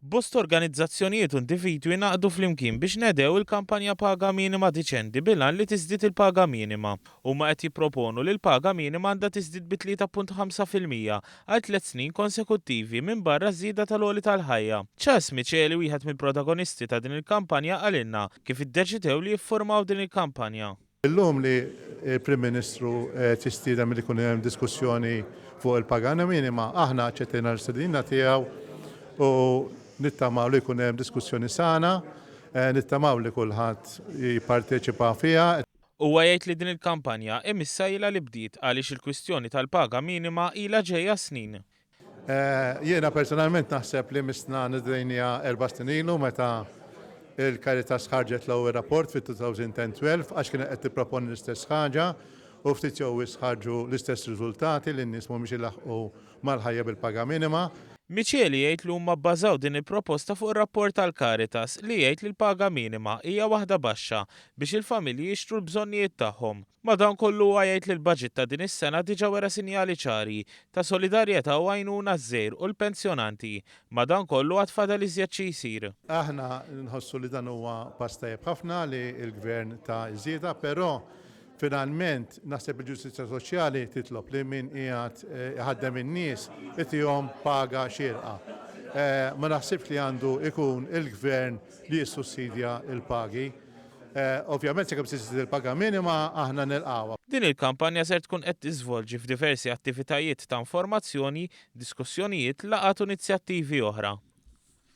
Bosta organizzazzjonijiet u individwi ngħaqdu flimkien biex nedew il-kampanja Paga Minima Diċenti bil-għan li tiżdied il-paga minima. Huma qed jipproponu li l-paga minima għandha tiżdied bi 3.5% għal tlett snin konsekuttivi minbarra ż-żieda tal-għoli tal-ħajja. Charles Miceli, wieħed mill-protagonisti ta' din il-kampanja qalilna kif iddeċidew li jiffurmaw din il-kampanja. Illum li l-Prim Ministru qed jistieden milli jkun hemm diskussjoni fuq il-paga minima, aħna aċċettejna l-istedina tiegħu u nittamaw li jkun hemm diskussjoni sana, nittamaw li kulħadd jipparteċipa fiha. Huwa jgħid li din il-kampanja imissha ilha li bdiet għaliex il-kwistjoni tal-paga minima ilha ġejja snin. Jiena personalment naħseb li missna nidejniha erba' snin ilu meta l-Caritas ħarġet l-ewwel rapport fit-2012 għax kienet qed tipproponi l-istess ħaġa u ftit jew wisq ħarġu l-istess riżultati li n-nies mhumiex ilaħħqu mal-ħajja bil-paga minima. Miceli jgħid li huma bbażaw din il-proposta fuq ir-rapport tal-Caritas li jgħid li l-paga minima hija waħda baxxa biex il-familji jixtru l-bżonnijiet tagħhom. Madankollu huwa jgħid li l-baġit ta' din is-sena diġa wera sinjali ċari ta' solidarjetà u għajnuna għaż-żgħir u l-pensjonanti. Madankollu għad fadal iżjed xi jsir. Aħna nħossu li dan huwa pass tajjeb ħafna li l-Gvern ta ż-żieda, però finalment naħseb il-ġustizzja soċjali titlob li min qiegħed iħaddem in-nies itihom paga xierqa. Ma naħsibx li għandu jkun il-Gvern li jissussidja l-pagi. Ovvjament sakemm se tiżdied il-paga minima aħna nilqgħuha. Din il-kampanja ser tkun qed tiżvolġi f'diversi attivitajiet ta' informazzjoni, diskussjonijiet, laqgħat u inizjattivi oħra.